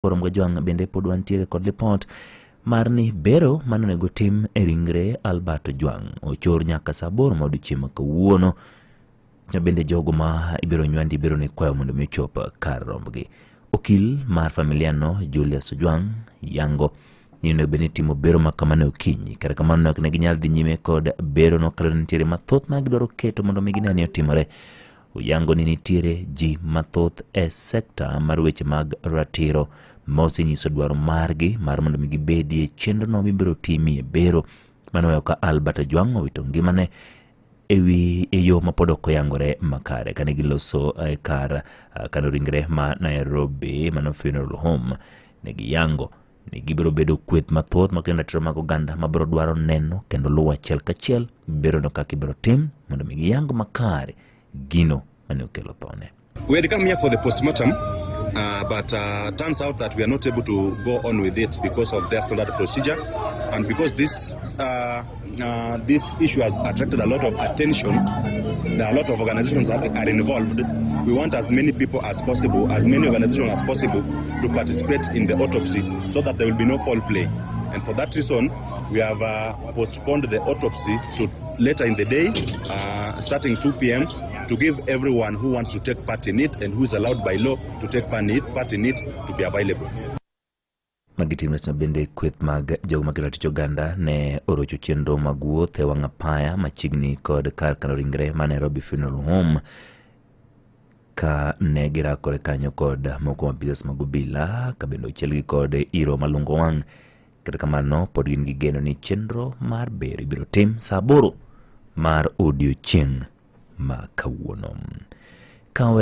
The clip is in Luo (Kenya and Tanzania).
Forum Gajwang' bende pod wantiere kod lipot mar ni bero mane onego tim e ringre Albert Ojwang' ochor nyaka saa 8 ma odiochieng' ma kawuono. Bende jogo ma ibiro nywandi biro ne kwayo mondo mi ochop kar rombgi. Okil mar familia no Julius Ojwang' yango ni onego bed ni timo bero ma kamano okinyi. Kata kamano ok ne ginyal dhi nyime kod bero no kaluwore ni nitiere mathoth ma gidwaro keto mondo mi gine ni otimore. Oyango ni nitiere ji mathoth e sekta mar weche mag ratiro ma osenyiso dwaro margi mar mondo mi gibedie chenro no mibiro timie bero manoweyo ka Albert Ojwang' owito ngimane ewi e yo ma pod ok oyangore makare kane giloso kar kano ringre ma Nairobi mano funeral home. Ne giyango ni gibiro bedo kweth mathoth makendo ratiro mag oganda mabiro dwaro neno kendo luwo achiel kachiel bero no kaka ibiro tim mondo mi giyang makare gino mane okelo thone. We had come here for the postmortem, but turns out that we are not able to go on with it because of their standard procedure, and because this issue has attracted a lot of attention. There are a lot of organizations that are involved. We want as many people as possible, as many organizations as possible, to participate in the autopsy so that there will be no foul play. And for that reason, we have postponed the autopsy to later in the day, starting 2 p.m., to give everyone who wants to take part in it and who is allowed by law to take part in it to be available. Magi timre sama bende kweth mag jogo maketo ratich oganda ne orocho chenro mag wuoth e wang' apaya machiegni kod kar kano ringre ma Nairobi Funeral Home ka ne girakore kanyo kod moko kuom apisas mag obila ka bende ochielgi kod iro malungo wang'. Kata kamano pod gin gi geno ni chenro mar bero ibiro tim saa 8 mar odiochieng' ma kawuono. Kawe